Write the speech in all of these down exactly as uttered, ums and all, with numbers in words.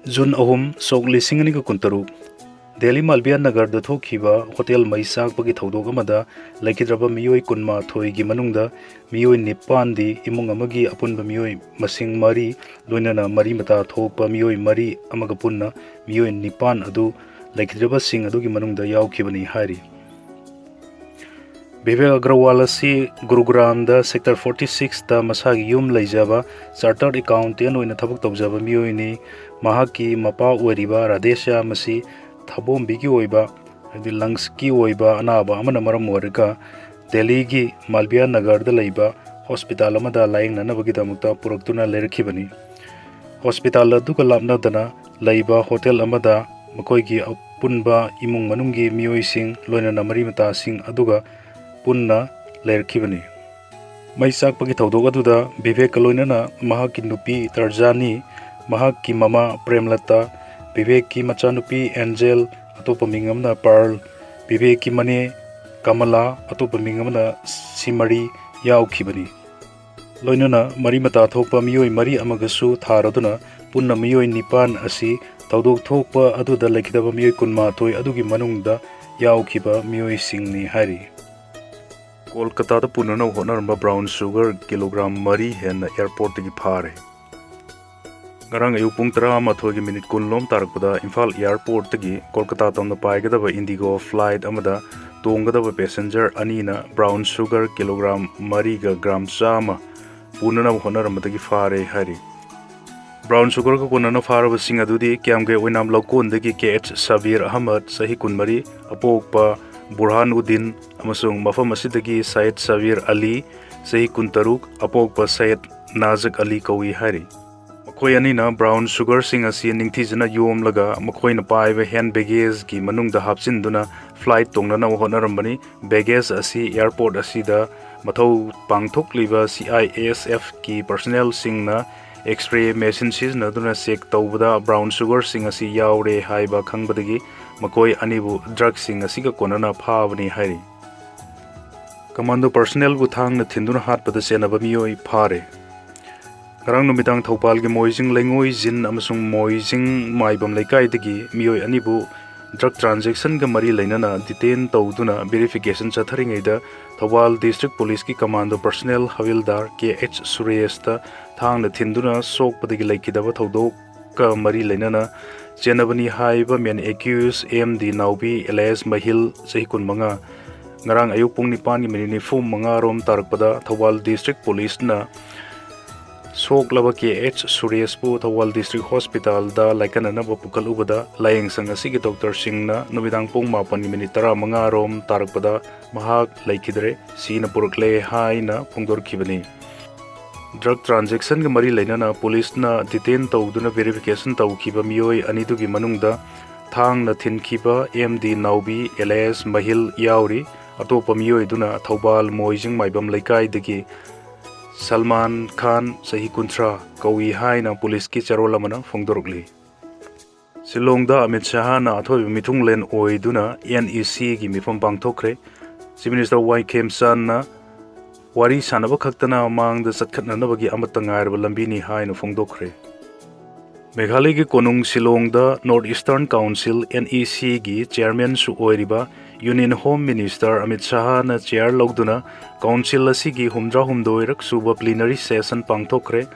June ꯑꯍꯨꯝ, ꯁꯣꯛ ꯂꯤꯁꯤꯡ ꯑꯅꯤꯒ ꯀꯨꯟꯇꯔꯨꯛ, ꯗꯦꯜꯂꯤ ꯃꯥꯜꯕꯤꯌꯥ ꯅꯒꯔꯗ ꯊꯣꯛꯈꯤꯕ ꯍꯣꯇꯦꯜ ꯃꯩ ꯆꯥꯛꯄꯒꯤ ꯊꯧꯗꯣꯛ ꯑꯃꯗ ꯂꯩꯈꯤꯗ꯭ꯔꯕ ꯃꯤꯑꯣꯏ ꯀꯨꯟꯃꯥꯊꯣꯏꯒꯤ ꯃꯅꯨꯡꯗ ꯃꯤꯑꯣꯏ ꯅꯤꯄꯥꯟꯗꯤ ꯏꯃꯨꯡ ꯑꯃꯒꯤ ꯑꯄꯨꯟꯕ ꯃꯤꯑꯣꯏ ꯃꯁꯤꯡ ꯃꯔꯤ, ꯂꯣꯏꯅꯅ ꯃꯔꯤ ꯃꯇꯥ ꯊꯣꯛꯄ ꯃꯤꯑꯣꯏ ꯃꯔꯤ ꯑꯃꯒ ꯄꯨꯟꯅ ꯃꯤꯑꯣꯏ ꯅꯤꯄꯥꯟ ꯑꯗꯨ ꯂꯩꯈꯤꯗ꯭ꯔꯕꯁꯤꯡ ꯑꯗꯨꯒꯤ ꯃꯅꯨꯡꯗ ꯌꯥꯎꯈꯤꯕꯅꯤ ꯍꯥꯏꯔꯤ꯫ ꯕꯤꯕꯦꯛ ꯑꯒ꯭ꯔꯋꯥꯜ ꯑꯁꯤ ꯒꯨꯔꯨꯒ꯭ꯔꯥꯝꯗ ꯁꯦꯛꯇꯔ ꯐꯣꯔꯇꯤ ꯁꯤꯛꯁꯇ ꯃꯁꯥꯒꯤ ꯌꯨꯝ ꯂꯩꯖꯕ ꯆꯥꯔꯇꯔ ꯑꯦꯀꯥꯎꯟꯇꯦꯟ ꯑꯣꯏꯅ ꯊꯕꯛ ꯇꯧꯖꯕ ꯃꯤꯑꯣꯏꯅꯤ꯫ ꯃꯍꯥꯛꯀꯤ ꯃꯄꯥ ꯑꯣꯏꯔꯤꯕ ꯔꯥꯙꯦꯁ꯭ꯌꯥꯝ ꯑꯁꯤ ꯊꯕꯣꯝꯕꯤꯒꯤ ꯑꯣꯏꯕ, ꯍꯥꯏꯗꯤ ꯂꯪꯁꯀꯤ ꯑꯣꯏꯕ ꯑꯅꯥꯕ ꯑꯃꯅ ꯃꯔꯝ ꯑꯣꯏꯔꯒ ꯗꯦꯜꯂꯤꯒꯤ ꯃꯥꯜꯕꯤꯌꯥ ꯅꯒꯔꯗ ꯂꯩꯕ ꯍꯣꯁꯄꯤꯇꯥꯜ ꯑꯃꯗ ꯂꯥꯌꯦꯡꯅꯅꯕꯒꯤꯗꯃꯛꯇ ꯄꯨꯔꯛꯇꯨꯅ ꯂꯩꯔꯛꯈꯤꯕꯅꯤ꯫ ꯍꯣꯁꯄꯤꯇꯥꯜ ꯑꯗꯨꯒ ꯂꯥꯞꯅꯗꯅ ꯂꯩꯕ ꯍꯣꯇꯦꯜ ꯑꯃꯗ ꯃꯈꯣꯏꯒꯤ ꯑꯄꯨꯟꯕ ꯏꯃꯨꯡ ꯃꯅꯨꯡꯒꯤ ꯃꯤꯑꯣꯏꯁꯤꯡ, ꯂꯣꯏꯅꯅ ꯃꯔꯤ ꯃꯇꯥꯁꯤꯡ ꯑꯗꯨꯒ ꯄꯨꯟꯅ ꯂꯩꯔꯛꯈꯤꯕꯅꯤ꯫ ꯃꯩ ꯆꯥꯛꯄꯒꯤ ꯊꯧꯗꯣꯛ ꯑꯗꯨꯗ ꯕꯤꯕꯦꯛꯀ ꯂꯣꯏꯅꯅ ꯃꯍꯥꯛꯀꯤ ꯅꯨꯄꯤ ꯇꯔꯖꯥꯅꯤ, ꯃꯍꯥꯛꯀꯤ ꯃꯃꯥ ꯄ꯭ꯔꯦꯝꯂꯇꯥ, ꯕꯤꯕꯦꯛꯀꯤ ꯃꯆꯥꯅꯨꯄꯤ ꯑꯦꯟꯖꯦꯜ, ꯑꯇꯣꯞꯄ ꯃꯤꯡ ꯑꯃꯅ ꯄꯥꯔꯜ, ꯕꯤꯕꯦꯛꯀꯤ ꯃꯅꯦ ꯀꯃꯂꯥ, ꯑꯇꯣꯞꯄ ꯃꯤꯡ ꯑꯃꯅ ꯁꯤꯃꯔꯤ ꯌꯥꯎꯈꯤꯕꯅꯤ꯫ ꯂꯣꯏꯅꯅ ꯃꯔꯤ ꯃꯇꯥ ꯊꯣꯛꯄ ꯃꯤꯑꯣꯏ ꯃꯔꯤ ꯑꯃꯒꯁꯨ ꯊꯥꯔꯗꯨꯅ ꯄꯨꯟꯅ ꯃꯤꯑꯣꯏ ꯅꯤꯄꯥꯟ ꯑꯁꯤ ꯊꯧꯗꯣꯛ ꯊꯣꯛꯄ ꯑꯗꯨꯗ ꯂꯩꯈꯤꯗꯕ ꯃꯤꯑꯣꯏ ꯀꯨꯟꯃꯥꯊꯣꯏ ꯑꯗꯨꯒꯤ ꯃꯅꯨꯡꯗ ꯌꯥꯎꯈꯤꯕ ꯃꯤꯑꯣꯏꯁꯤꯡꯅꯤ ꯍꯥꯏꯔꯤ꯫ ꯀꯣꯜꯀꯇꯥꯗ ꯄꯨꯅꯅꯕ ꯍꯣꯠꯅꯔꯝꯕ ꯕ꯭ꯔꯥꯎꯟ ꯁꯨꯒꯔ ꯀꯤꯂꯣꯒ꯭ꯔꯥꯝ ꯃꯔꯤ ꯍꯦꯟꯅ ꯑꯦꯌꯔꯄꯣꯔꯠꯇꯒꯤ ꯐꯥꯔꯦ꯫ ꯉꯔꯥꯡ ꯑꯌꯨꯛ ꯄꯨꯡ ꯇꯔꯥꯃꯥꯊꯣꯏꯒꯤ ꯃꯤꯅꯤꯠ ꯀꯨꯟ ꯂꯣꯝ ꯇꯥꯔꯛꯄꯗ ꯏꯝꯐꯥꯜ ꯑꯦꯌꯔꯄꯣꯔꯠꯇꯒꯤ ꯀꯣꯜꯀꯇꯥ ꯇꯝꯅ ꯄꯥꯏꯒꯗꯕ ꯏꯟꯗꯤꯒꯣ ꯐ꯭ꯂꯥꯏꯠ ꯑꯃꯗ ꯇꯣꯡꯒꯗꯕ ꯄꯦꯁꯦꯟꯖꯔ ꯑꯅꯤꯅ ꯕ꯭ꯔꯥꯎꯟ ꯁꯨꯒꯔ ꯀꯤꯂꯣꯒ꯭ꯔꯥꯝ ꯃꯔꯤꯒ ꯒ꯭ꯔꯥꯝ ꯆꯥꯝꯃ ꯄꯨꯅꯅꯕ ꯍꯣꯠꯅꯔꯝꯕꯗꯒꯤ ꯐꯥꯔꯦ ꯍꯥꯏꯔꯤ꯫ ꯕ꯭ꯔꯥꯎꯟ ꯁꯨꯒꯔꯒ ꯀꯣꯟꯅꯅ ꯐꯥꯔꯕꯁꯤꯡ ꯑꯗꯨꯗꯤ ꯀ꯭ꯌꯥꯝꯒꯩ ꯑꯣꯏꯅꯥꯝ ꯂꯧꯀꯣꯟꯗꯒꯤ ꯀꯦ ꯑꯩꯆ ꯁꯕꯤꯔ ꯑꯍꯃꯗ, ꯆꯍꯤ ꯀꯨꯟꯃꯔꯤ, ꯑꯄꯣꯛꯄ ꯕꯨꯔꯍꯥꯟ ꯎꯗꯤꯟ, ꯑꯃꯁꯨꯡ ꯃꯐꯝ ꯑꯁꯤꯗꯒꯤ ꯁꯌꯦꯗ ꯁꯕꯤꯔ ꯑꯂꯤ, ꯆꯍꯤ ꯀꯨꯟꯇꯔꯨꯛ, ꯑꯄꯣꯛꯄ ꯁꯌꯦꯗ ꯅꯥꯖꯛ ꯑꯂꯤ ꯀꯧꯏ ꯍꯥꯏꯔꯤ꯫ ꯃꯈꯣꯏ ꯑꯅꯤꯅ ꯕ꯭ꯔꯥꯎꯟ ꯁꯨꯒꯔꯁꯤꯡ ꯑꯁꯤ ꯅꯤꯡꯊꯤꯖꯅ ꯌꯣꯝꯂꯒ ꯃꯈꯣꯏꯅ ꯄꯥꯏꯕ ꯍꯦꯟ ꯕꯦꯒꯦꯖꯀꯤ ꯃꯅꯨꯡꯗ ꯍꯥꯞꯆꯤꯟꯗꯨꯅ ꯐ꯭ꯂꯥꯏꯠ ꯇꯣꯡꯅꯅꯕ ꯍꯣꯠꯅꯔꯝꯕꯅꯤ꯫ ꯕꯦꯒꯦꯖ ꯑꯁꯤ ꯑꯦꯌꯔꯄꯣꯔꯠ ꯑꯁꯤꯗ ꯃꯊꯧ ꯄꯥꯡꯊꯣꯛꯂꯤꯕ ꯁꯤ ꯑꯥꯏ ꯑꯦꯁ ꯑꯦꯐꯀꯤ ꯄꯔꯁꯅꯦꯜꯁꯤꯡꯅ ꯑꯦꯛꯁ-ꯔꯦ ꯃꯦꯁꯤꯟ ꯁꯤꯖꯤꯟꯅꯗꯨꯅ ꯆꯦꯛ ꯇꯧꯕꯗ ꯕ꯭ꯔꯥꯎꯟ ꯁꯨꯒꯔꯁꯤꯡ ꯑꯁꯤ ꯌꯥꯎꯔꯦ ꯍꯥꯏꯕ ꯈꯪꯕꯗꯒꯤ ꯃꯈꯣꯏ ꯑꯅꯤꯕꯨ ꯗ꯭ꯔꯒꯁꯤꯡ ꯑꯁꯤꯒ ꯀꯣꯟꯅꯅ ꯐꯥꯕꯅꯤ ꯍꯥꯏꯔꯤ꯫ ꯀꯃꯥꯟꯗꯣ ꯄꯔꯁꯅꯦꯜꯕꯨ ꯊꯥꯡꯅ ꯊꯤꯟꯗꯨꯅ ꯍꯥꯠꯄꯗ ꯆꯦꯟꯅꯕ ꯃꯤꯑꯣꯏ ꯐꯥꯔꯦ꯫ ꯉꯔꯥꯡ ꯅꯨꯃꯤꯗꯥꯡ ꯊꯧꯕꯥꯜꯒꯤ ꯃꯣꯏꯖꯤꯡ ꯂꯩꯉꯣꯏꯖꯤꯟ ꯑꯃꯁꯨꯡ ꯃꯣꯏꯖꯤꯡ ꯃꯥꯏꯕꯝ ꯂꯩꯀꯥꯏꯗꯒꯤ ꯃꯤꯑꯣꯏ ꯑꯅꯤꯕꯨ drug transaction ꯒ ꯃꯔꯤ ꯂꯩꯅꯅ detain ꯇꯧꯗꯨꯅ verification ꯆꯠꯊꯔꯤꯉꯩꯗ ꯊꯧꯕꯥꯜ District Police ꯀꯤ commando personnel havildar K H ꯁꯨꯔꯦꯁꯇ ꯊꯥꯡꯅ ꯊꯤꯟꯗꯨꯅ ꯁꯣꯛꯄꯗꯒꯤ ꯂꯩꯈꯤꯗꯕ ꯊꯧꯗꯣꯛꯀ ꯃꯔꯤ ꯂꯩꯅꯅ ꯆꯦꯟꯅꯕꯅꯤ ꯍꯥꯏꯕ main accused M D Naobi alias Mahil, ꯆꯍꯤ ꯀꯨꯟꯃꯉꯥ, ꯉꯔꯥꯡ ꯑꯌꯨꯛ ꯄꯨꯡ ꯅꯤꯄꯥꯟꯒꯤ minute ꯅꯤꯐꯨ ꯃꯉꯥ ꯔꯣꯝ ꯇꯥꯔꯛꯄꯗ ꯊꯧꯕꯥꯜ District Police ꯅ ꯁꯣꯛꯂꯕ ꯀꯦ ꯑꯩꯆ ꯁꯨꯔꯦꯁꯄꯨ ꯊꯧꯕꯥꯜ District Hospital ꯗ ꯂꯥꯏꯀꯠꯅꯅꯕ ꯄꯨꯈꯠꯂꯨꯕꯗ ꯂꯥꯌꯦꯡꯁꯪ ꯑꯁꯤꯒꯤ doctor ꯁꯤꯡꯅ ꯅꯨꯃꯤꯗꯥꯡ ꯄꯨꯡ ꯃꯥꯄꯟꯒꯤ minute ꯇꯔꯥꯃꯉꯥ ꯔꯣꯝ ꯇꯥꯔꯛꯄꯗ ꯃꯍꯥꯛ ꯂꯩꯈꯤꯗ꯭ꯔꯦ, ꯁꯤꯅ ꯄꯨꯔꯛꯂꯦ ꯍꯥꯏꯅ ꯐꯣꯡꯗꯣꯔꯛꯈꯤꯕꯅꯤ꯫ Drug transaction ꯒ ꯃꯔꯤ ꯂꯩꯅꯅ police ꯅ detain ꯇꯧꯗꯨꯅ verification ꯇꯧꯈꯤꯕ ꯃꯤꯑꯣꯏ ꯑꯅꯤꯗꯨꯒꯤ ꯃꯅꯨꯡꯗ ꯊꯥꯡꯅ ꯊꯤꯟꯈꯤꯕ ꯑꯦꯝ ꯗꯤ ꯅꯥꯎꯕꯤ alias ꯃꯍꯤꯜ ꯌꯥꯎꯔꯤ꯫ ꯑꯇꯣꯞꯄ ꯃꯤꯑꯣꯏꯗꯨꯅ ꯊꯧꯕꯥꯜ ꯃꯣꯏꯖꯤꯡ ꯃꯥꯏꯕꯝ ꯂꯩꯀꯥꯏꯗꯒꯤ ꯁꯜꯃꯥꯟ ꯈꯥꯟ, ꯆꯍꯤ ꯀꯨꯟꯊ꯭ꯔꯥ, ꯀꯧꯏ ꯍꯥꯏꯅ police ꯀꯤ ꯆꯦꯔꯣꯜ ꯑꯃꯅ ꯐꯣꯡꯗꯣꯔꯛꯂꯤ꯫ ꯁꯤꯂꯣꯡꯗ ꯑꯃꯤꯠ ꯁꯍꯥꯅ ꯑꯊꯣꯏꯕ ꯃꯤꯊꯨꯡꯂꯦꯟ ꯑꯣꯏꯗꯨꯅ N E C ꯒꯤ ꯃꯤꯐꯝ ꯄꯥꯡꯊꯣꯛꯈ꯭ꯔꯦ꯫ Chief Minister ꯋꯥꯏ ꯈꯦꯝꯆꯥꯟꯅ ꯋꯥꯔꯤ ꯁꯥꯟꯅꯕ ꯈꯛꯇꯅ ꯃꯥꯡꯗ ꯆꯠꯈꯠꯅꯅꯕꯒꯤ ꯑꯃꯠꯇ ꯉꯥꯏꯔꯕ ꯂꯝꯕꯤꯅꯤ ꯍꯥꯏꯅ ꯐꯣꯡꯗꯣꯛꯈ꯭ꯔꯦ꯫ ꯃꯦꯘꯥꯂꯌꯒꯤ ꯀꯣꯅꯨꯡ ꯁꯤꯂꯣꯡꯗ North Eastern Council, N E C ꯒꯤ chairman ꯁꯨ ꯑꯣꯏꯔꯤꯕ Union Home Minister Amit ꯁꯍꯥꯅ chair ꯂꯧꯗꯨꯅ council ꯑꯁꯤꯒꯤ ꯍꯨꯝꯗ꯭ꯔꯥ ꯍꯨꯝꯗꯣꯏꯔꯛ ꯁꯨꯕ plenary session ꯄꯥꯡꯊꯣꯛꯈ꯭ꯔꯦ꯫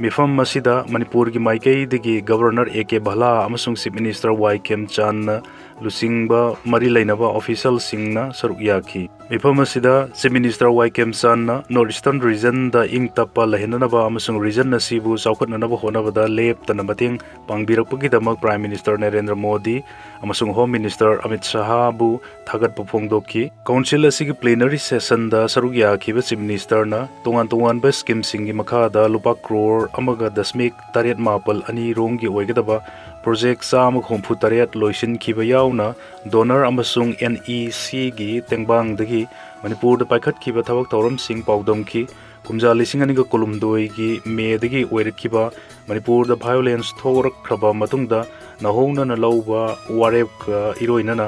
ꯃꯤꯐꯝ ꯑꯁꯤꯗ ꯃꯅꯤꯄꯨꯔꯒꯤ ꯃꯥꯏꯀꯩꯗꯒꯤ Governor A K ꯚꯂꯥ ꯑꯃꯁꯨꯡ Chief Minister ꯋꯥꯏ ꯈꯦꯝꯆꯥꯟꯅ ꯂꯨꯆꯤꯡꯕ ꯃꯔꯤ ꯂꯩꯅꯕ official ꯁꯤꯡꯅ ꯁꯔꯨꯛ ꯌꯥꯈꯤ꯫ ꯃꯤꯐꯝ ꯑꯁꯤꯗ Chief Minister ꯋꯥꯏ ꯈꯦꯝꯆꯥꯟꯅ North Eastern region ꯗ ꯏꯪ ꯇꯞꯄ ꯂꯩꯍꯟꯅꯅꯕ ꯑꯃꯁꯨꯡ region ꯑꯁꯤꯕꯨ ꯆꯥꯎꯈꯠꯅꯅꯕ ꯍꯣꯠꯅꯕꯗ ꯂꯦꯞꯇꯅ ꯃꯇꯦꯡ ꯄꯥꯡꯕꯤꯔꯛꯄꯒꯤꯗꯃꯛ Prime Minister ꯅꯔꯦꯟꯗ꯭ꯔ ꯃꯣꯗꯤ ꯑꯃꯁꯨꯡ Home Minister ꯑꯃꯤꯠ ꯁꯍꯥꯕꯨ ꯊꯥꯒꯠꯄ ꯐꯣꯡꯗꯣꯛꯈꯤ꯫ Council ꯑꯁꯤꯒꯤ plenary session ꯗ ꯁꯔꯨꯛ ꯌꯥꯈꯤꯕ Chief Minister ꯅ ꯇꯣꯉꯥꯟ ꯇꯣꯉꯥꯟꯕ scheme ꯁꯤꯡꯒꯤ ꯃꯈꯥꯗ ꯂꯨꯄꯥ ꯀ꯭ꯔꯣꯔ ꯑꯃꯒ ꯗꯁꯃꯤꯛ ꯇꯔꯦꯠ ꯃꯥꯄꯜ ꯑꯅꯤ ꯔꯣꯝꯒꯤ ꯑꯣꯏꯒꯗꯕ project ꯆꯥꯝꯃꯒ ꯍꯨꯝꯐꯨ ꯇꯔꯦꯠ ꯂꯣꯏꯁꯤꯟꯈꯤꯕ ꯌꯥꯎꯅ donor ꯑꯃꯁꯨꯡ N E C ꯒꯤ ꯇꯦꯡꯕꯥꯡꯗꯒꯤ ꯃꯅꯤꯄꯨꯔꯗ ꯄꯥꯏꯈꯠꯈꯤꯕ ꯊꯕꯛ ꯊꯧꯔꯝꯁꯤꯡ ꯄꯥꯎꯗꯝꯈꯤ꯫ ꯀꯨꯝꯖꯥ ꯂꯤꯁꯤꯡ ꯑꯅꯤꯒ ꯀꯨꯟꯍꯨꯝꯗꯣꯏꯒꯤ May ꯗꯒꯤ ꯑꯣꯏꯔꯛꯈꯤꯕ ꯃꯅꯤꯄꯨꯔꯗ violence ꯊꯣꯛꯂꯛꯈ꯭ꯔꯕ ꯃꯇꯨꯡꯗ ꯅꯧꯍꯧꯅꯅ ꯂꯧꯕ ꯋꯥꯔꯦꯞꯀ ꯏꯔꯣꯏꯅꯅ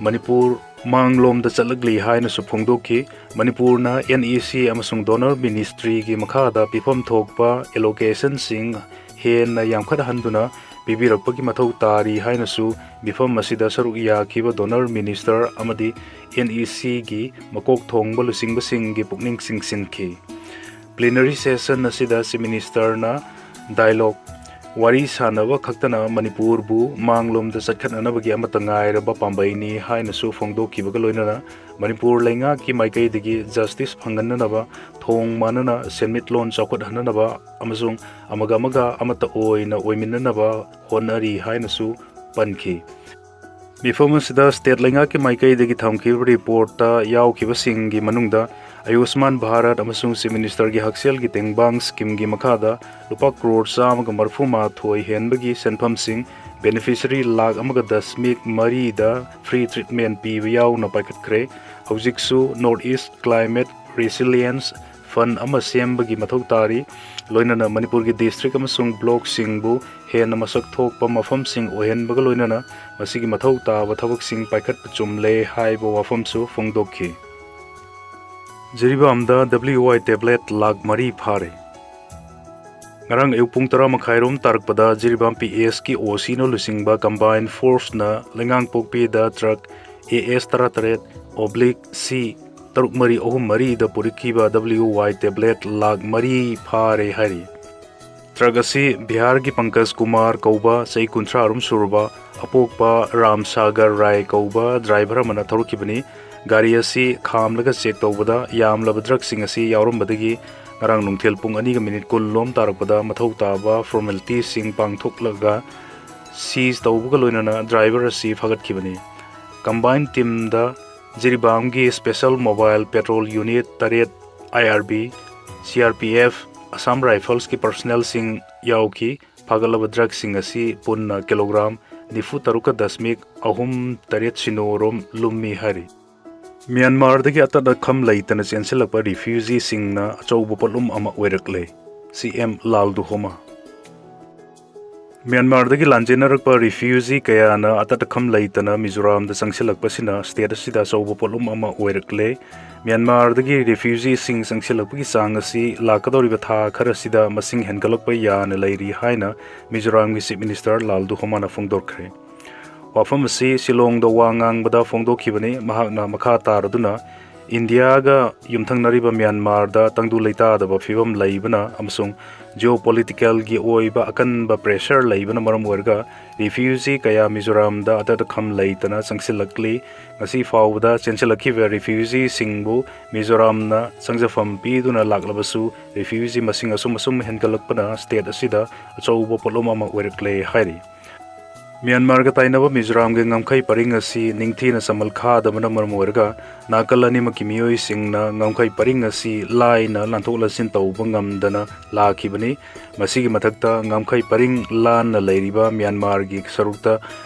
ꯃꯅꯤꯄꯨꯔ ꯃꯥꯡꯂꯣꯝꯗ ꯆꯠꯂꯛꯂꯤ ꯍꯥꯏꯅꯁꯨ ꯐꯣꯡꯗꯣꯛꯈꯤ꯫ ꯃꯅꯤꯄꯨꯔꯅ NEC ꯑꯃꯁꯨꯡ Donor Ministryꯒꯤ ꯃꯈꯥꯗ ꯄꯤꯐꯝ ꯊꯣꯛꯄ allocationꯁꯤꯡ ꯍꯦꯟꯅ ꯌꯥꯝꯈꯠꯍꯟꯗꯨꯅ ꯄꯤꯕꯤꯔꯛꯄꯒꯤ ꯃꯊꯧ ꯇꯥꯔꯤ ꯍꯥꯏꯅꯁꯨ ꯃꯤꯐꯝ ꯑꯁꯤꯗ ꯁꯔꯨꯛ ꯌꯥꯈꯤꯕ Donor Minister ꯑꯃꯗꯤ NECꯒꯤ ꯃꯀꯣꯛ ꯊꯣꯡꯕ ꯂꯨꯆꯤꯡꯕꯁꯤꯡꯒꯤ ꯄꯨꯛꯅꯤꯡ ꯆꯤꯡꯁꯤꯟꯈꯤ꯫ Plenary session ꯑꯁꯤꯗ Chief Ministerꯅ dialogue, ꯋꯥꯔꯤ ꯁꯥꯟꯅꯕ ꯈꯛꯇꯅ ꯃꯅꯤꯄꯨꯔꯕꯨ ꯃꯥꯡꯂꯣꯝꯗ ꯆꯠꯈꯠꯅꯅꯕꯒꯤ ꯑꯃꯠꯇ ꯉꯥꯏꯔꯕ ꯄꯥꯝꯕꯩꯅꯤ ꯍꯥꯏꯅꯁꯨ ꯐꯣꯡꯗꯣꯛꯈꯤꯕꯒ ꯂꯣꯏꯅꯅ ꯃꯅꯤꯄꯨꯔ ꯂꯩꯉꯥꯛꯀꯤ ꯃꯥꯏꯀꯩꯗꯒꯤ justice ꯐꯪꯍꯟꯅꯅꯕ, ꯊꯣꯡ ꯃꯥꯟꯅꯅ ꯁꯦꯟꯃꯤꯠꯂꯣꯟ ꯆꯥꯎꯈꯠꯍꯟꯅꯅꯕ ꯑꯃꯁꯨꯡ ꯑꯃꯒ ꯑꯃꯒ ꯑꯃꯠꯇ ꯑꯣꯏꯅ ꯑꯣꯏꯃꯤꯟꯅꯅꯕ ꯍꯣꯠꯅꯔꯤ ꯍꯥꯏꯅꯁꯨ ꯄꯟꯈꯤ꯫ ꯃꯤꯐꯝ ꯑꯁꯤꯗ state ꯂꯩꯉꯥꯛꯀꯤ ꯃꯥꯏꯀꯩꯗꯒꯤ ꯊꯝꯈꯤꯕ reportꯇ ꯌꯥꯎꯈꯤꯕꯁꯤꯡꯒꯤ ꯃꯅꯨꯡꯗ ꯑꯌꯨꯁꯃꯥꯟ ꯚꯥꯔꯠ ꯑꯃꯁꯨꯡ Chief Ministerꯒꯤ ꯍꯛꯁꯦꯜꯒꯤ ꯇꯦꯡꯕꯥꯡ schemeꯒꯤ ꯃꯈꯥꯗ ꯂꯨꯄꯥ ꯀ꯭ꯔꯣꯔ ꯆꯥꯝꯃꯒ ꯃꯔꯤꯐꯨ ꯃꯥꯊꯣꯏ ꯍꯦꯟꯕꯒꯤ ꯁꯦꯟꯐꯝꯁꯤꯡ, beneficiary ꯂꯥꯈ ꯑꯃꯒ ꯗꯁꯃꯤꯛ ꯃꯔꯤꯗ free treatment ꯄꯤꯕ ꯌꯥꯎꯅ ꯄꯥꯏꯈꯠꯈ꯭ꯔꯦ꯫ ꯍꯧꯖꯤꯛꯁꯨ North East Climate Resilience Fund ꯑꯃ ꯁꯦꯝꯕꯒꯤ ꯃꯊꯧ ꯇꯥꯔꯤ꯫ ꯂꯣꯏꯅꯅ ꯃꯅꯤꯄꯨꯔꯒꯤ district ꯑꯃꯁꯨꯡ blockꯁꯤꯡꯕꯨ ꯍꯦꯟꯅ ꯃꯁꯛ ꯊꯣꯛꯄ ꯃꯐꯝꯁꯤꯡ ꯑꯣꯏꯍꯟꯕꯒ ꯂꯣꯏꯅꯅ ꯃꯁꯤꯒꯤ ꯃꯊꯧ ꯇꯥꯕ ꯊꯕꯛꯁꯤꯡ ꯄꯥꯏꯈꯠꯄ ꯆꯨꯝꯂꯦ ꯍꯥꯏꯕ ꯋꯥꯐꯝꯁꯨ ꯐꯣꯡꯗꯣꯛꯈꯤ꯫ ꯖꯤꯔꯤꯕꯥꯝꯗ WY tablet ꯂꯥꯈ ꯃꯔꯤ ꯐꯥꯔꯦ꯫ ꯉꯔꯥꯡ ꯑꯌꯨꯛ ꯄꯨꯡ ꯇꯔꯥ ꯃꯈꯥꯏꯔꯣꯝ ꯇꯥꯔꯛꯄꯗ ꯖꯤꯔꯤꯕꯥꯝ PSꯀꯤ OCꯅ ꯂꯨꯆꯤꯡꯕ combined forceꯅ ꯂꯩꯉꯥꯡꯄꯣꯛꯄꯤꯗ truck AS ꯇꯔꯥꯇꯔꯦꯠ oblique C ꯇꯔꯨꯛ ꯃꯔꯤ ꯑꯍꯨꯝ ꯃꯔꯤꯗ ꯄꯨꯔꯛꯈꯤꯕ WY tablet ꯂꯥꯈ ꯃꯔꯤ ꯐꯥꯔꯦ ꯍꯥꯏꯔꯤ꯫ Truck ꯑꯁꯤ ꯕꯤꯍꯥꯔꯒꯤ ꯄꯪꯀꯖ ꯀꯨꯃꯥꯔ ꯀꯧꯕ ꯆꯍꯤ ꯀꯨꯟꯊ꯭ꯔꯥ ꯑꯍꯨꯝ ꯁꯨꯔꯕ ꯑꯄꯣꯛꯄ ꯔꯥꯝ ꯁꯥꯒꯔ ꯔꯥꯏ ꯀꯧꯕ driver ꯑꯃꯅ ꯊꯧꯔꯛꯈꯤꯕꯅꯤ꯫ ꯒꯥꯔꯤ ꯑꯁꯤ ꯈꯥꯝꯂꯒ check ꯇꯧꯕꯗ ꯌꯥꯝꯂꯕ drugꯁꯤꯡ ꯑꯁꯤ ꯌꯥꯎꯔꯝꯕꯗꯒꯤ ꯉꯔꯥꯡ ꯅꯨꯡꯊꯤꯜ ꯄꯨꯡ ꯑꯅꯤꯒ minute ꯀꯨꯟ ꯂꯣꯝ ꯇꯥꯔꯛꯄꯗ ꯃꯊꯧ ꯇꯥꯕ formalityꯁꯤꯡ ꯄꯥꯡꯊꯣꯛꯂꯒ seize ꯇꯧꯕꯒ ꯂꯣꯏꯅꯅ driver ꯑꯁꯤ ꯐꯥꯒꯠꯈꯤꯕꯅꯤ꯫ Combined teamꯗ ꯖꯤꯔꯤꯕꯥꯝꯒꯤ Special Mobile Patrol Unit ꯇꯔꯦꯠ, IRB, CRPF, Assam Riflesꯀꯤ personnelꯁꯤꯡ ꯌꯥꯎꯈꯤ꯫ ꯐꯥꯒꯠꯂꯕ drugꯁꯤꯡ ꯑꯁꯤ ꯄꯨꯟꯅ ꯀꯤꯂꯣꯒ꯭ꯔꯥꯝ ꯅꯤꯐꯨ ꯇꯔꯨꯛꯀ ꯗꯁꯃꯤꯛ ꯑꯍꯨꯝ ꯇꯔꯦꯠ ꯁꯤꯅꯣ ꯔꯣꯝ ꯂꯨꯝꯃꯤ ꯍꯥꯏꯔꯤ꯫ ꯃ꯭ꯌꯥꯟꯃꯥꯔꯗꯒꯤ ꯑꯇꯠ ꯑꯈꯝ ꯂꯩꯇꯅ ꯆꯦꯟꯁꯤꯜꯂꯛꯄ refugeeꯁꯤꯡꯅ ꯑꯆꯧꯕ ꯄꯣꯠꯂꯨꯝ ꯑꯃ ꯑꯣꯏꯔꯛꯂꯦ, CM ꯂꯥꯜ ꯗꯨꯍꯣꯃꯥ꯫ ꯃ꯭ꯌꯥꯟꯃꯥꯔꯗꯒꯤ ꯂꯥꯟꯖꯦꯟꯅꯔꯛꯄ ꯔꯤꯐ꯭ꯌꯨꯖꯤ ꯀꯌꯥꯅ ꯑꯇꯠ ꯑꯈꯝ ꯂꯩꯇꯅ ꯃꯤꯖꯣꯔꯥꯝꯗ ꯆꯪꯁꯤꯜꯂꯛꯄꯁꯤꯅ ꯁ꯭ꯇꯦꯠ ꯑꯁꯤꯗ ꯑꯆꯧꯕ ꯄꯣꯠꯂꯨꯝ ꯑꯃ ꯑꯣꯏꯔꯛꯂꯦ꯫ ꯃ꯭ꯌꯥꯟꯃꯥꯔꯗꯒꯤ ꯔꯤꯐ꯭ꯌꯨꯖꯤꯁꯤꯡ ꯆꯪꯁꯤꯜꯂꯛꯄꯒꯤ ꯆꯥꯡ ꯑꯁꯤ ꯂꯥꯛꯀꯗꯧꯔꯤꯕ ꯊꯥ ꯈꯔꯁꯤꯗ ꯃꯁꯤꯡ ꯍꯦꯟꯒꯠꯂꯛꯄ ꯌꯥꯅ ꯂꯩꯔꯤ ꯍꯥꯏꯅ ꯃꯤꯖꯣꯔꯥꯝꯒꯤ ꯆꯤꯐ ꯃꯤꯅꯤꯁꯇꯔ ꯂꯥꯜ ꯗꯨꯍꯣꯃꯥꯅ ꯐꯣꯡꯗꯣꯛꯈ꯭ꯔꯦ꯫ ꯋꯥꯐꯝ ꯑꯁꯤ ꯁꯤꯂꯣꯡꯗ ꯋꯥ ꯉꯥꯡꯕꯗ ꯐꯣꯡꯗꯣꯛꯈꯤꯕꯅꯤ꯫ ꯃꯍꯥꯛꯅ ꯃꯈꯥ ꯇꯥꯔꯗꯨꯅ, ꯏꯟꯗꯤꯌꯥꯒ ꯌꯨꯝꯊꯪꯅꯔꯤꯕ ꯃ꯭ꯌꯥꯟꯃꯥꯔꯗ ꯇꯪꯗꯨ ꯂꯩꯇꯥꯗꯕ ꯐꯤꯕꯝ ꯂꯩꯕꯅ ꯑꯃꯁꯨꯡ ꯖꯤꯑꯣꯄꯣꯂꯤꯇꯤꯀꯦꯜꯒꯤ ꯑꯣꯏꯕ ꯑꯀꯟꯕ ꯄ꯭ꯔꯦꯁꯔ ꯂꯩꯕꯅ ꯃꯔꯝ ꯑꯣꯏꯔꯒ ꯔꯤꯐ꯭ꯌꯨꯖꯤ ꯀꯌꯥ ꯃꯤꯖꯣꯔꯥꯝꯗ ꯑꯇꯠ ꯑꯈꯝ ꯂꯩꯇꯅ ꯆꯪꯁꯤꯜꯂꯛꯂꯤ꯫ ꯉꯁꯤ ꯐꯥꯎꯕꯗ ꯆꯦꯟꯁꯤꯜꯂꯛꯈꯤꯕ ꯔꯤꯐ꯭ꯌꯨꯖꯤꯁꯤꯡꯕꯨ ꯃꯤꯖꯣꯔꯥꯝꯅ ꯆꯪꯖꯐꯝ ꯄꯤꯗꯨꯅ ꯂꯥꯛꯂꯕꯁꯨ, ꯔꯤꯐ꯭ꯌꯨꯖꯤ ꯃꯁꯤꯡ ꯑꯁꯨꯝ ꯑꯁꯨꯝ ꯍꯦꯟꯒꯠꯂꯛꯄꯅ ꯁ꯭ꯇꯦꯠ ꯑꯁꯤꯗ ꯑꯆꯧꯕ ꯄꯣꯠꯂꯨꯝ ꯑꯃ ꯑꯣꯏꯔꯛꯂꯦ ꯍꯥꯏꯔꯤ꯫ ꯃ꯭ꯌꯥꯟꯃꯥꯔꯒ ꯇꯥꯏꯅꯕ ꯃꯤꯖꯣꯔꯥꯝꯒꯤ ꯉꯝꯈꯩ ꯄꯔꯤꯡ ꯑꯁꯤ ꯅꯤꯡꯊꯤꯅ ꯁꯃꯜ ꯈꯥꯗꯕꯅ ꯃꯔꯝ ꯑꯣꯏꯔꯒ ꯅꯥꯀꯜ ꯑꯅꯤꯃꯛꯀꯤ ꯃꯤꯑꯣꯏꯁꯤꯡꯅ ꯉꯝꯈꯩ ꯄꯔꯤꯡ ꯑꯁꯤ ꯂꯥꯏꯅ ꯂꯥꯟꯊꯣꯛ ꯂꯥꯟꯁꯤꯟ ꯇꯧꯕ ꯉꯝꯗꯅ ꯂꯥꯛꯈꯤꯕꯅꯤ꯫ ꯃꯁꯤꯒꯤ ꯃꯊꯛꯇ ꯉꯝꯈꯩ ꯄꯔꯤꯡ ꯂꯥꯟꯅ ꯂꯩꯔꯤꯕ ꯃ꯭ꯌꯥꯟꯃꯥꯔꯒꯤ ꯁꯔꯨꯛꯇ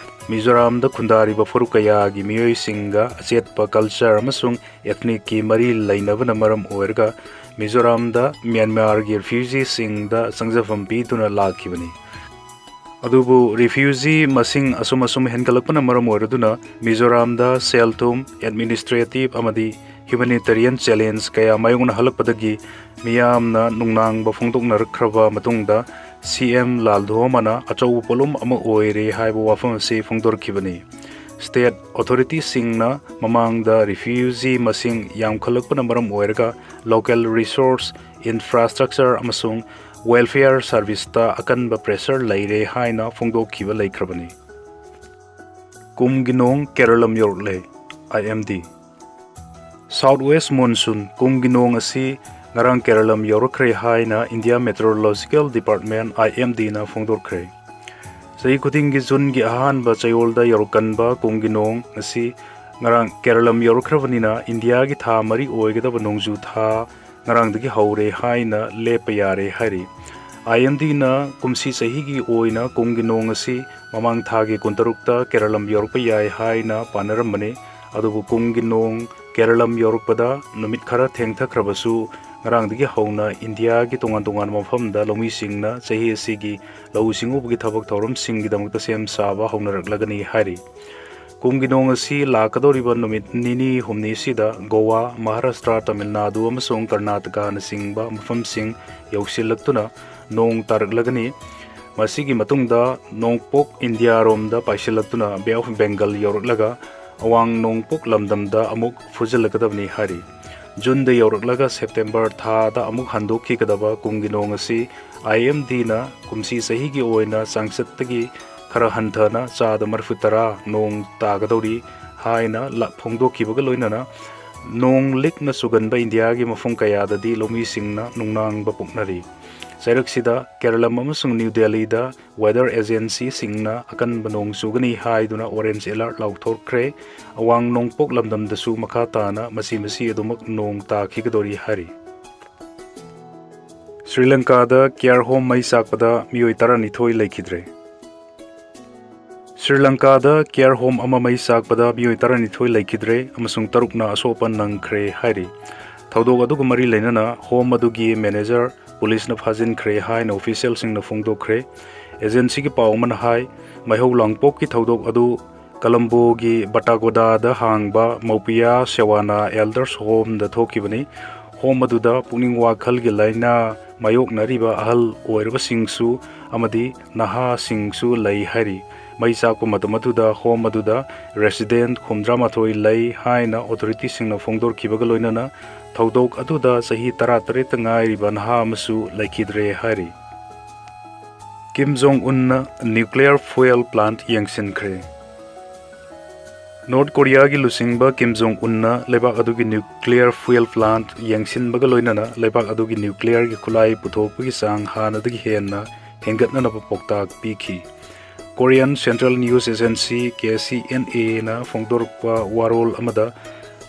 ꯃꯤꯖꯣꯔꯥꯝꯗ ꯈꯨꯟꯗꯥꯔꯤꯕ ꯐꯨꯔꯨꯞ ꯀꯌꯥꯒꯤ ꯃꯤꯑꯣꯏꯁꯤꯡꯒ ꯑꯆꯦꯠꯄ ꯀꯜꯆꯔ ꯑꯃꯁꯨꯡ ꯑꯦꯊꯅꯤꯛꯀꯤ ꯃꯔꯤ ꯂꯩꯅꯕꯅ ꯃꯔꯝ ꯑꯣꯏꯔꯒ ꯃꯤꯖꯣꯔꯥꯝꯗ ꯃ꯭ꯌꯥꯟꯃꯥꯔꯒꯤ ꯔꯤꯐ꯭ꯌꯨꯖꯤꯁꯤꯡꯗ ꯆꯪꯖꯐꯝ ꯄꯤꯗꯨꯅ ꯂꯥꯛꯈꯤꯕꯅꯤ꯫ ꯑꯗꯨꯕꯨ ꯔꯤꯐ꯭ꯌꯨꯖꯤ ꯃꯁꯤꯡ ꯑꯁꯨꯝ ꯑꯁꯨꯝ ꯍꯦꯟꯒꯠꯂꯛꯄꯅ ꯃꯔꯝ ꯑꯣꯏꯔꯗꯨꯅ ꯃꯤꯖꯣꯔꯥꯝꯗ ꯁꯦꯜ ꯊꯨꯝ, ꯑꯦꯗꯃꯤꯅꯤꯁꯇ꯭ꯔꯦꯇꯤꯚ ꯑꯃꯗꯤ ꯍ꯭ꯌꯨꯃꯦꯅꯤꯇꯦꯔꯤꯌꯟ ꯆꯦꯂꯦꯟꯖ ꯀꯌꯥ ꯃꯥꯌꯣꯛꯅꯍꯜꯂꯛꯄꯗꯒꯤ ꯃꯤꯌꯥꯝꯅ ꯅꯨꯡꯅꯥꯡꯕ ꯐꯣꯡꯗꯣꯛꯅꯔꯛꯈ꯭ꯔꯕ ꯃꯇꯨꯡꯗ ꯁꯤ ꯑꯦꯝ ꯂꯥꯜ ꯗꯨꯍꯣꯃꯥꯅ ꯑꯆꯧꯕ ꯄꯣꯠꯂꯨꯝ ꯑꯃ ꯑꯣꯏꯔꯦ ꯍꯥꯏꯕ ꯋꯥꯐꯝ ꯑꯁꯤ ꯐꯣꯡꯗꯣꯔꯛꯈꯤꯕꯅꯤ꯫ ꯁ꯭ꯇꯦꯠ ꯑꯣꯊꯣꯔꯤꯇꯤꯁꯤꯡꯅ ꯃꯃꯥꯡꯗ ꯔꯤꯐ꯭ꯌꯨꯖꯤ ꯃꯁꯤꯡ ꯌꯥꯝꯈꯠꯂꯛꯄꯅ ꯃꯔꯝ ꯑꯣꯏꯔꯒ ꯂꯣꯀꯦꯜ ꯔꯤꯁꯣꯔꯁ, ꯏꯟꯐ꯭ꯔꯥꯁ꯭ꯇ꯭ꯔꯛꯆꯔ ꯑꯃꯁꯨꯡ ꯋꯦꯜꯐꯤꯌꯔ ꯁꯔꯚꯤꯁꯇ ꯑꯀꯟꯕ ꯄ꯭ꯔꯦꯁꯔ ꯂꯩꯔꯦ ꯍꯥꯏꯅ ꯐꯣꯡꯗꯣꯛꯈꯤꯕ ꯂꯩꯈ꯭ꯔꯕꯅꯤ꯫ ꯀꯨꯝꯒꯤ ꯅꯣꯡ ꯀꯦꯔꯂꯝ ꯌꯧꯔꯛꯂꯦ, I M D. South west monsoon ꯀꯨꯝꯒꯤ ꯅꯣꯡ ꯑꯁꯤ ꯉꯔꯥꯡ ꯀꯦꯔꯂꯝ ꯌꯧꯔꯛꯈ꯭ꯔꯦ ꯍꯥꯏꯅ India meteorological department, I M ꯗꯤꯅ ꯐꯣꯡꯗꯣꯛꯈ꯭ꯔꯦ꯫ ꯆꯍꯤ ꯈꯨꯗꯤꯡꯒꯤ ꯖꯨꯟꯒꯤ ꯑꯍꯥꯟꯕ ꯆꯌꯣꯜꯗ ꯌꯧꯔꯛꯀꯟꯕ ꯀꯨꯝꯒꯤ ꯅꯣꯡ ꯑꯁꯤ ꯉꯔꯥꯡ ꯀꯦꯔꯂꯝ ꯌꯧꯔꯛꯈ꯭ꯔꯕꯅꯤꯅ ꯏꯟꯗꯤꯌꯥꯒꯤ ꯊꯥ ꯃꯔꯤ ꯑꯣꯏꯒꯗꯕ ꯅꯣꯡꯖꯨ ꯊꯥ ꯉꯔꯥꯡꯗꯒꯤ ꯍꯧꯔꯦ ꯍꯥꯏꯅ ꯂꯦꯞꯄ ꯌꯥꯔꯦ ꯍꯥꯏꯔꯤ꯫ ꯑꯥꯏ ꯑꯦꯝ ꯗꯤꯅ ꯀꯨꯝꯁꯤ ꯆꯍꯤꯒꯤ ꯑꯣꯏꯅ ꯀꯨꯝꯒꯤ ꯅꯣꯡ ꯑꯁꯤ ꯃꯃꯥꯡ ꯊꯥꯒꯤ ꯀꯨꯟꯇꯔꯨꯛꯇ ꯀꯦꯔꯂꯝ ꯌꯧꯔꯛꯄ ꯌꯥꯏ ꯍꯥꯏꯅ ꯄꯥꯅꯔꯝꯕꯅꯤ꯫ ꯑꯗꯨꯕꯨ ꯀꯨꯝꯒꯤ ꯅꯣꯡ ꯀꯦꯔꯂꯝ ꯌꯧꯔꯛꯄꯗ ꯅꯨꯃꯤꯠ ꯈꯔ ꯊꯦꯡꯊꯈ꯭ꯔꯕꯁꯨ ꯉꯔꯥꯡꯗꯒꯤ ꯍꯧꯅ ꯏꯟꯗꯤꯌꯥꯒꯤ ꯇꯣꯉꯥꯟ ꯇꯣꯉꯥꯟꯕ ꯃꯐꯝꯗ ꯂꯧꯃꯤꯁꯤꯡꯅ ꯆꯍꯤ ꯑꯁꯤꯒꯤ ꯂꯧꯎ ꯁꯤꯡꯎꯕꯒꯤ ꯊꯕꯛ ꯊꯧꯔꯝꯁꯤꯡꯒꯤꯗꯃꯛꯇ ꯁꯦꯝ ꯁꯥꯕ ꯍꯧꯅꯔꯛꯂꯒꯅꯤ ꯍꯥꯏꯔꯤ꯫ ꯀꯨꯝꯒꯤ ꯅꯣꯡ ꯑꯁꯤ ꯂꯥꯛꯀꯗꯧꯔꯤꯕ ꯅꯨꯃꯤꯠ ꯅꯤꯅꯤ ꯍꯨꯝꯅꯤꯁꯤꯗ ꯒꯣꯋꯥ, ꯃꯍꯥꯔꯥꯁꯇ꯭ꯔ, ꯇꯥꯃꯤꯜ ꯅꯥꯗꯨ ꯑꯃꯁꯨꯡ ꯀꯔꯅꯥꯇꯀꯥꯅꯆꯤꯡꯕ ꯃꯐꯝꯁꯤꯡ ꯌꯧꯁꯤꯜꯂꯛꯇꯨꯅ ꯅꯣꯡ ꯇꯥꯔꯛꯂꯒꯅꯤ꯫ ꯃꯁꯤꯒꯤ ꯃꯇꯨꯡꯗ ꯅꯣꯡꯄꯣꯛ ꯏꯟꯗꯤꯌꯥꯔꯣꯝꯗ ꯄꯥꯏꯁꯤꯜꯂꯛꯇꯨꯅ ꯕꯦ ꯑꯣꯐ ꯕꯦꯡꯒꯜ ꯌꯧꯔꯛꯂꯒ ꯑꯋꯥꯡ ꯅꯣꯡꯄꯣꯛ ꯂꯝꯗꯝꯗ ꯑꯃꯨꯛ ꯐꯨꯖꯤꯜꯂꯛꯀꯗꯕꯅꯤ ꯍꯥꯏꯔꯤ꯫ ꯖꯨꯟꯗ ꯌꯧꯔꯛꯂꯒ ꯁꯦꯞꯇꯦꯝꯕꯔ ꯊꯥꯗ ꯑꯃꯨꯛ ꯍꯟꯗꯣꯛꯈꯤꯒꯗꯕ ꯀꯨꯝꯒꯤ ꯅꯣꯡ ꯑꯁꯤ ꯑꯥꯏ ꯑꯦꯝ ꯗꯤꯅ ꯀꯨꯝꯁꯤ ꯆꯍꯤꯒꯤ ꯑꯣꯏꯅ ꯆꯥꯡꯆꯠꯇꯒꯤ ꯈꯔ ꯍꯟꯊꯅ ꯆꯥꯗ ꯃꯔꯤꯐꯨ ꯇꯔꯥ ꯅꯣꯡ ꯇꯥꯒꯗꯧꯔꯤ ꯍꯥꯏꯅ ꯂ-, ꯐꯣꯡꯗꯣꯛꯈꯤꯕꯒ ꯂꯣꯏꯅꯅ ꯅꯣꯡ ꯂꯤꯛꯅ ꯆꯨꯒꯟꯕ ꯏꯟꯗꯤꯌꯥꯒꯤ ꯃꯐꯝ ꯀꯌꯥꯗꯗꯤ ꯂꯧꯃꯤꯁꯤꯡꯅ ꯅꯨꯡꯅꯥꯡꯕ ꯄꯣꯛꯅꯔꯤ꯫ ꯆꯩꯔꯛꯁꯤꯗ ꯀꯦꯔꯂꯝ ꯑꯃꯁꯨꯡ ꯅ꯭ꯌꯨ ꯗꯦꯜꯂꯤꯗ ꯋꯦꯗꯔ ꯑꯦꯖꯦꯟꯁꯤꯁꯤꯡꯅ ꯑꯀꯟꯕ ꯅꯣꯡ ꯆꯨꯒꯅꯤ ꯍꯥꯏꯗꯨꯅ ꯑꯣꯔꯦꯟꯖ ꯑꯦꯂꯔꯠ ꯂꯥꯎꯊꯣꯛꯈ꯭ꯔꯦ꯫ ꯑꯋꯥꯡ ꯅꯣꯡꯄꯣꯛ ꯂꯝꯗꯝꯗꯁꯨ ꯃꯈꯥ ꯇꯥꯅ ꯃꯆꯤ ꯃꯆꯤ ꯑꯗꯨꯃꯛ ꯅꯣꯡ ꯇꯥꯈꯤꯒꯗꯧꯔꯤ ꯍꯥꯏꯔꯤ꯫ ꯁ꯭ꯔꯤ ꯂꯪꯀꯥꯗ ꯀꯤꯌꯥꯔ ꯍꯣꯝ ꯃꯩ ꯆꯥꯛꯄꯗ ꯃꯤꯑꯣꯏ ꯇꯔꯥꯅꯤꯊꯣꯏ ꯂꯩꯈꯤꯗ꯭ꯔꯦ꯫ ꯁ꯭ꯔꯤ ꯂꯪꯀꯥꯗ ꯀꯤꯌꯥꯔ ꯍꯣꯝ ꯑꯃ ꯃꯩ ꯆꯥꯛꯄꯗ ꯃꯤꯑꯣꯏ ꯇꯔꯥꯅꯤꯊꯣꯏ ꯂꯩꯈꯤꯗ꯭ꯔꯦ ꯑꯃꯁꯨꯡ ꯇꯔꯨꯛꯅ ꯑꯁꯣꯛ ꯑꯄꯟ ꯅꯪꯈ꯭ꯔꯦ ꯍꯥꯏꯔꯤ꯫ ꯊꯧꯗꯣꯛ ꯑꯗꯨꯒ ꯃꯔꯤ ꯂꯩꯅꯅ ꯍꯣꯝ ꯑꯗꯨꯒꯤ ꯃꯦꯅꯦꯖꯔ ꯄꯨꯂꯤꯁꯅ ꯐꯥꯖꯤꯟꯈ꯭ꯔꯦ ꯍꯥꯏꯅ ꯑꯣꯐꯤꯁꯤꯌꯦꯜꯁꯤꯡꯅ ꯐꯣꯡꯗꯣꯛꯈ꯭ꯔꯦ꯫ ꯑꯦꯖꯦꯟꯁꯤꯒꯤ ꯄꯥꯎ ꯑꯃꯅ ꯍꯥꯏ, ꯃꯩꯍꯧ ꯂꯥꯡꯄꯣꯛꯀꯤ ꯊꯧꯗꯣꯛ ꯑꯗꯨ ꯀꯂꯝꯕꯣꯒꯤ ꯕꯇꯥꯒꯣꯗꯥꯗ ꯍꯥꯡꯕ ꯃꯧꯄꯤꯌꯥ ꯁꯦꯋꯥꯅꯥ ꯑꯦꯜꯗꯔꯁ ꯍꯣꯝꯗ ꯊꯣꯛꯈꯤꯕꯅꯤ꯫ ꯍꯣꯝ ꯑꯗꯨꯗ ꯄꯨꯛꯅꯤꯡ ꯋꯥꯈꯜꯒꯤ ꯂꯥꯏꯅꯥ ꯃꯥꯌꯣꯛꯅꯔꯤꯕ ꯑꯍꯜ ꯑꯣꯏꯔꯕꯁꯤꯡꯁꯨ ꯑꯃꯗꯤ ꯅꯍꯥꯁꯤꯡꯁꯨ ꯂꯩ ꯍꯥꯏꯔꯤ꯫ ꯃꯩ ꯆꯥꯛꯄ ꯃꯇꯝ ꯑꯗꯨꯗ ꯍꯣꯝ ꯑꯗꯨꯗ ꯔꯦꯁꯤꯗꯦꯟꯠ ꯍꯨꯝꯗ꯭ꯔꯥꯃꯥꯊꯣꯏ ꯂꯩ ꯍꯥꯏꯅ ꯑꯣꯊꯣꯔꯤꯇꯤꯁꯤꯡꯅ ꯐꯣꯡꯗꯣꯔꯛꯈꯤꯕꯒ ꯂꯣꯏꯅꯅ ꯊꯧꯗꯣꯛ ꯑꯗꯨꯗ ꯆꯍꯤ ꯇꯔꯥꯇꯔꯦꯠꯇ ꯉꯥꯏꯔꯤꯕ ꯅꯍꯥ ꯑꯃꯁꯨ ꯂꯩꯈꯤꯗ꯭ꯔꯦ ꯍꯥꯏꯔꯤ꯫ ꯀꯤꯝ ꯖꯣꯡ ꯎꯟꯅ ꯅ꯭ꯌꯨꯀ꯭ꯂꯤꯌꯔ ꯐ꯭ꯌꯨꯑꯦꯜ ꯄ꯭ꯂꯥꯟꯠ ꯌꯦꯡꯁꯤꯟꯈ꯭ꯔꯦ꯫ ꯅꯣꯔꯠ ꯀꯣꯔꯤꯌꯥꯒꯤ ꯂꯨꯆꯤꯡꯕ ꯀꯤꯝ ꯖꯣꯡ ꯎꯟꯅ ꯂꯩꯕꯥꯛ ꯑꯗꯨꯒꯤ ꯅ꯭ꯌꯨꯀ꯭ꯂꯤꯌꯔ ꯐ꯭ꯌꯨꯑꯦꯜ ꯄ꯭ꯂꯥꯟꯠ ꯌꯦꯡꯁꯤꯟꯕꯒ ꯂꯣꯏꯅꯅ ꯂꯩꯕꯥꯛ ꯑꯗꯨꯒꯤ ꯅ꯭ꯌꯨꯀ꯭ꯂꯤꯌꯔꯒꯤ ꯈꯨꯠꯂꯥꯏ ꯄꯨꯊꯣꯛꯄꯒꯤ ꯆꯥꯡ ꯍꯥꯟꯅꯗꯒꯤ ꯍꯦꯟꯅ ꯍꯦꯟꯒꯠꯅꯅꯕ ꯄꯥꯎꯇꯥꯛ ꯄꯤꯈꯤ꯫ Korean central news agency, K C and ꯑꯦꯅ ꯐꯣꯡꯗꯣꯔꯛꯄ ꯋꯥꯔꯣꯜ ꯑꯃꯗ,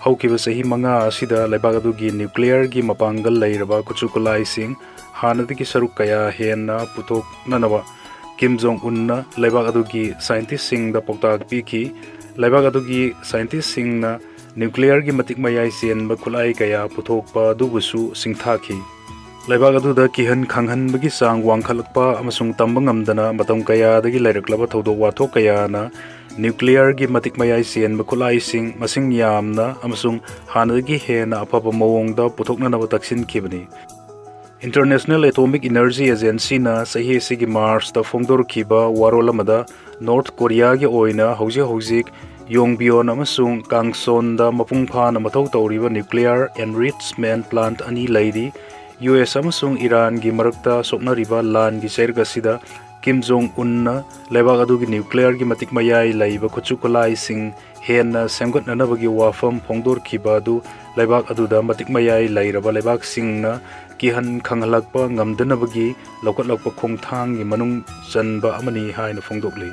ꯍꯧꯈꯤꯕ ꯆꯍꯤ ꯃꯉꯥ ꯑꯁꯤꯗ ꯂꯩꯕꯥꯛ ꯑꯗꯨꯒꯤ ꯅ꯭ꯌꯨꯀ꯭ꯂꯤꯌꯔꯒꯤ ꯃꯄꯥꯡꯒꯜ ꯂꯩꯔꯕ ꯈꯨꯠꯁꯨ ꯈꯨꯠꯂꯥꯏꯁꯤꯡ ꯍꯥꯟꯅꯗꯒꯤ ꯁꯔꯨꯛ ꯀꯌꯥ ꯍꯦꯟꯅ ꯄꯨꯊꯣꯛꯅꯅꯕ ꯀꯤꯝ ꯖꯣꯡ ꯎꯟꯅ ꯂꯩꯕꯥꯛ ꯑꯗꯨꯒꯤ ꯁꯥꯏꯟꯇꯤꯁꯁꯤꯡꯗ ꯄꯥꯎꯇꯥꯛ ꯄꯤꯈꯤ꯫ ꯂꯩꯕꯥꯛ ꯑꯗꯨꯒꯤ ꯁꯥꯏꯟꯇꯤꯁꯁꯤꯡꯅ ꯅ꯭ꯌꯨꯀ꯭ꯂꯤꯌꯔꯒꯤ ꯃꯇꯤꯛ ꯃꯌꯥꯏ ꯆꯦꯟꯕ ꯈꯨꯠꯂꯥꯏ ꯀꯌꯥ ꯄꯨꯊꯣꯛꯄ ꯑꯗꯨꯕꯨꯁꯨ ꯁꯤꯡꯊꯥꯈꯤ꯫ ꯂꯩꯕꯥꯛ ꯑꯗꯨꯗ ꯀꯤꯍꯟ ꯈꯪꯍꯟꯕꯒꯤ ꯆꯥꯡ ꯋꯥꯡꯈꯠꯂꯛꯄ ꯑꯃꯁꯨꯡ ꯇꯝꯕ ꯉꯝꯗꯅ ꯃꯇꯝ ꯀꯌꯥꯗꯒꯤ ꯂꯩꯔꯛꯂꯕ ꯊꯧꯗꯣꯛ ꯋꯥꯊꯣꯛ ꯀꯌꯥꯅ ꯅ꯭ꯌꯨꯀ꯭ꯂꯤꯌꯔꯒꯤ ꯃꯇꯤꯛ ꯃꯌꯥꯏ ꯆꯦꯟꯕ ꯈꯨꯠꯂꯥꯏꯁꯤꯡ ꯃꯁꯤꯡ ꯌꯥꯝꯅ ꯑꯃꯁꯨꯡ ꯍꯥꯟꯅꯗꯒꯤ ꯍꯦꯟꯅ ꯑꯐꯕ ꯃꯑꯣꯡꯗ ꯄꯨꯊꯣꯛꯅꯅꯕ ꯇꯛꯁꯤꯟꯈꯤꯕꯅꯤ꯫ International Atomic Energy Agencyꯅ ꯆꯍꯤ ꯑꯁꯤꯒꯤ ꯃꯥꯔꯆꯇ ꯐꯣꯡꯗꯣꯔꯛꯈꯤꯕ ꯋꯥꯔꯣꯜ ꯑꯃꯗ, ꯅꯣꯔꯠ ꯀꯣꯔꯤꯌꯥꯒꯤ ꯑꯣꯏꯅ ꯍꯧꯖꯤꯛ ꯍꯧꯖꯤꯛ ꯌꯣꯡꯕꯤꯌꯣꯟ ꯑꯃꯁꯨꯡ ꯀꯥꯡꯁꯣꯟꯗ ꯃꯄꯨꯡ ꯐꯥꯅ ꯃꯊꯧ ꯇꯧꯔꯤꯕ ꯅ꯭ꯌꯨꯀ꯭ꯂꯤꯌꯔ ꯑꯦꯟꯔꯤꯆꯃꯦꯟ ꯄ꯭ꯂꯥꯟꯠ ꯑꯅꯤ ꯂꯩꯔꯤ꯫ ꯌꯨ ꯑꯦꯁ ꯑꯃꯁꯨꯡ ꯏꯔꯥꯟꯒꯤ ꯃꯔꯛꯇ ꯁꯣꯛꯅꯔꯤꯕ ꯂꯥꯟꯒꯤ ꯆꯩꯔꯛ ꯑꯁꯤꯗ ꯀꯤꯝ ꯖꯣꯡ ꯎꯟꯅ ꯂꯩꯕꯥꯛ ꯑꯗꯨꯒꯤ ꯅ꯭ꯌꯨꯀ꯭ꯂꯤꯌꯔꯒꯤ ꯃꯇꯤꯛ ꯃꯌꯥꯏ ꯂꯩꯕ ꯈꯨꯠꯁꯨ ꯈꯨꯠꯂꯥꯏꯁꯤꯡ ꯍꯦꯟꯅ ꯁꯦꯝꯒꯠꯅꯅꯕꯒꯤ ꯋꯥꯐꯝ ꯐꯣꯡꯗꯣꯔꯛꯈꯤꯕ ꯑꯗꯨ ꯂꯩꯕꯥꯛ ꯑꯗꯨꯗ ꯃꯇꯤꯛ ꯃꯌꯥꯏ ꯂꯩꯔꯕ ꯂꯩꯕꯥꯛꯁꯤꯡꯅ ꯀꯤꯍꯟ ꯈꯪꯍꯜꯂꯛꯄ ꯉꯝꯗꯅꯕꯒꯤ ꯂꯧꯈꯠꯂꯛꯄ ꯈꯣꯡꯊꯥꯡꯒꯤ ꯃꯅꯨꯡ ꯆꯟꯕ ꯑꯃꯅꯤ ꯍꯥꯏꯅ ꯐꯣꯡꯗꯣꯛꯂꯤ꯫